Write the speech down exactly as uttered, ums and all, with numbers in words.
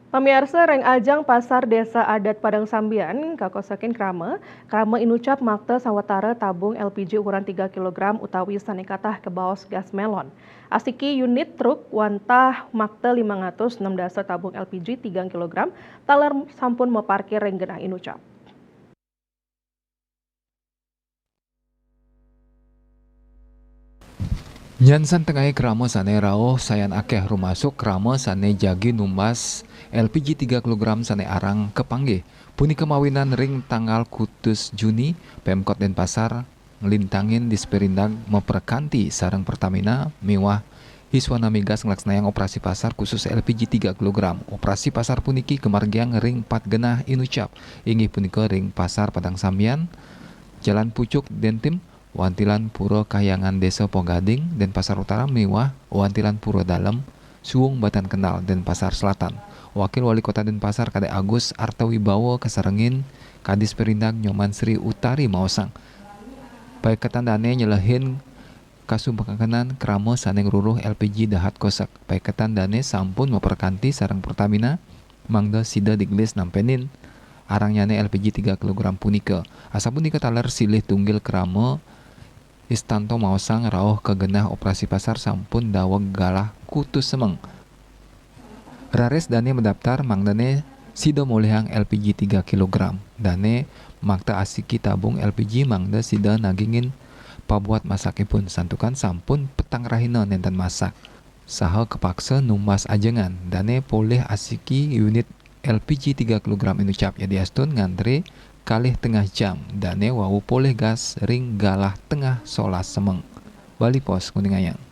Pamiarsa, ring ajang Pasar Desa Adat Padang Sambian, kakosekin krama, krama inucap makta sawatara tabung L P G ukuran tiga kilogram utawi sane katah kabaos gas melon. Asiki unit truk wantah makta limang atus enam dasa tabung L P G tiga kilogram taler sampun maparkir ring genah inucap. Nyansan tengai krama sane rauh sayan akeh, rumasuk krama sane jagi numbas L P G tiga kilogram sane arang kapanggih. Punika mawinan ring tanggal kutus Juni, Pemkot Denpasar nglintangin Disperindag maprekanti sareng Pertamina miwah Hiswana Migas nglaksanayang operasi pasar khusus L P G tiga kilogram. Operasi pasar puniki kamargiang ring pat genah inucap, inggih punika ring Pasar Padang Sambian, Jalan Pucuk Dentim, Wantilan Pura Kahyangan Desa Pogading, Denpasar Utara miwah Wantilan Pura Dalem, Suwung Batan Kendal, Denpasar Selatan. Wakil Wali Kota Denpasar Kadek Agus Artawibawa kasarengin Kadis Perindag Nyoman Sri Utari maosang, paiketan dane nyelehin kasumpekenan krama sane ngruruh L P G dahat kosek. Paiketan dane sampun maprekanti sareng Pertamina mangda sida digelis nampenin arangnyane L P G tiga kilogram punika. Asapunika taler silih tunggil krama Istanto maosang rauh ka genah operasi pasar sampun daweg galah kutus semeng. Raris dane madaptar mangdane sida molihang L P G tiga kilogram. Dane makta asiki tabung L P G mangda sida nagingin pabuat masakipun, santukan sampun petang rahina nenten masak saha kapaksa numbas ajengan. Dane polih asiki unit L P G tiga kilogram inucap yadiastun ngantre kalih tengah jam. Dane wau polih gas ring galah tengah solas semeng. Bali Post nguningayang.